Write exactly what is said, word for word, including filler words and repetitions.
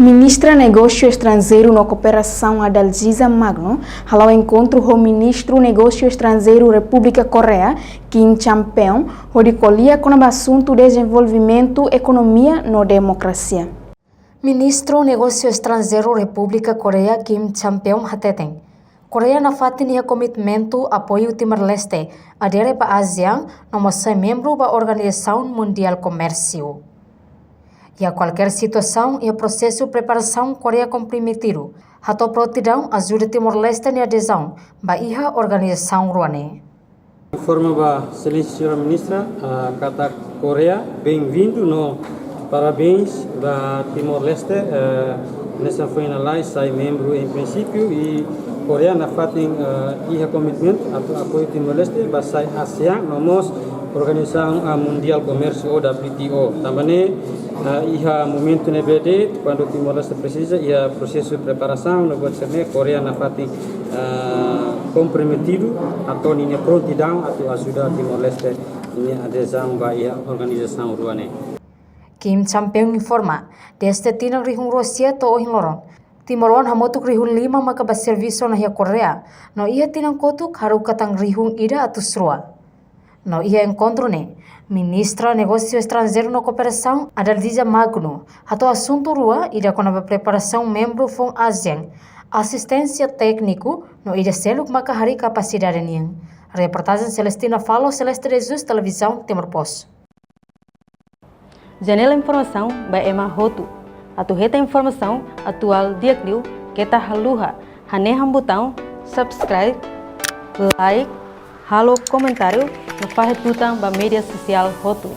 Ministra Negósiu Estranjeiru no Kooperasaun Adalgisa Magno hala'o enkontru ho Ministru Negósiu Estranjeiru Repúblika Koreia, Kim Champeon, hodi ko'alia kona-ba asuntu dezenvolvimentu ekonomia no demokrasia. Ministru Negósiu Estranjeiru Repúblika Koreia, Kim Champeon, hateten Koreia nafatin iha komitmentu apoiu Timor-Leste adere ba ASEAN no mós sai membru ba Organizasaun Mundiál Komérsiu. Iha kualkér situasaun iha prosesu preparasaun, Koreia komprometidu hato'o prontidaun ajuda Timor-Leste nia adezaun ba iha organizasaun rua ne'e. Informa ba Exelénsia Señora Ministra, ah, katak Koreia benvindu no parabéns ba Timor-Leste, eh, hanesan foin lalais sai membru em princípio, i Koreia nafatin, eh, iha komitmentu atu apoiu Timor-Leste ba sai ASEAN no mós Organizasaun, ah, Mundiál Komérsiu ou W T O. Tanba ne'e, ah, iha momentu ne'ebé de'it, kuandu Timor-Leste presiza, iha prosesu preparasaun no buat sira-ne'e, Koreia nafatin, ah, komprometidu atu ninia prontidaun atu ajuda Timor-Leste ninia adezaun ba iha organizasaun rua ne'e. Kim Champeon informa, dezde tinan rihun rua sia to'o ohin loron, timoroan hamutuk rihun lima maka bá servisu ona iha Koreia, no iha tinan kotuk haruka tan rihun ida atus rua. No iha enkontru ne'e, Ministra Negósiu Estranjeiru no Kooperasaun, Adalgisa Magno, hato'o asuntu rua, ida kona-ba preparasaun membru foun ASEAN, asisténsia tékniku, no ida seluk maka harii kapasidade nian. Reportajen Celestina Falo, Celeste de Jesus, Televizaun Timor Post. Janela informasaun ba ema hotu. Atu hetan informasaun atuál di'ak liu, keta haluha hanehan butaun subscribe, like, halo komentáriu no fahe tutan ba média sosiál hotu.